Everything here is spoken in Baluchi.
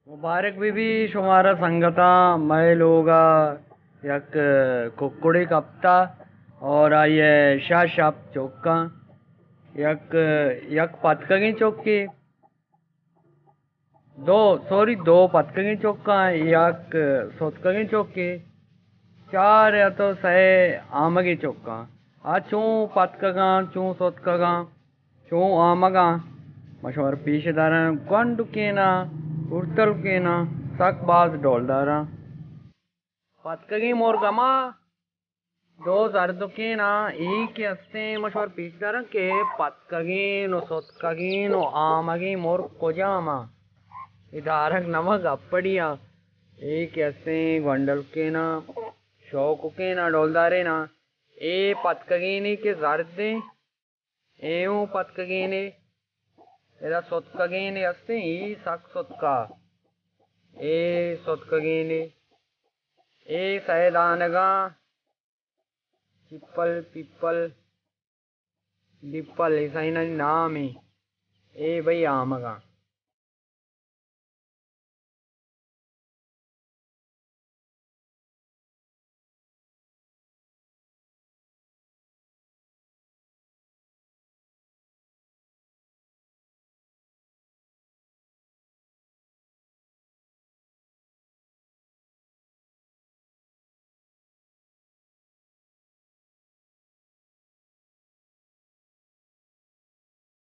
مبارک بہ بی شمارا سنگتاں، مئے لوگا یک ککڑے کپتا اور آئی ء شش ہپت چکاں، یک، یک پتکگیں چکے، دو، سوری، دو پتکگیں چکاں، یک ستکگیں چکے، چار یا تو سئے آمگیں چکاں۔ آ چوں پتکگاں، چوں ستکگاں، چوں آمگاں، ما شمار پیش داراں۔ گونڈکیناں، ارتلکیناں، سک باز ڈولداراں۔ پتکگیں مرگ ہما دو زردکیناں، اے کہ استیں، ما شمار پیش داراں کہ پتکگیں و ستکگیں و آمگیں مرگ کجاماں؟ اے دارگ نمگ اپڑیاں۔ اے کہ استیں گونڈلکیناں، شوککیناں، ڈولداریناں۔ اے پتکگینے کہ زردیں، اے اوں پتکگینے، ادا ستکگینے استیں، اے سک ستکا، اے ستکگینے، اے سئے دانگاں، چپل، پیپل، ڈپل، اے سئینانی نام ایں۔ اے بھئی آمگاں۔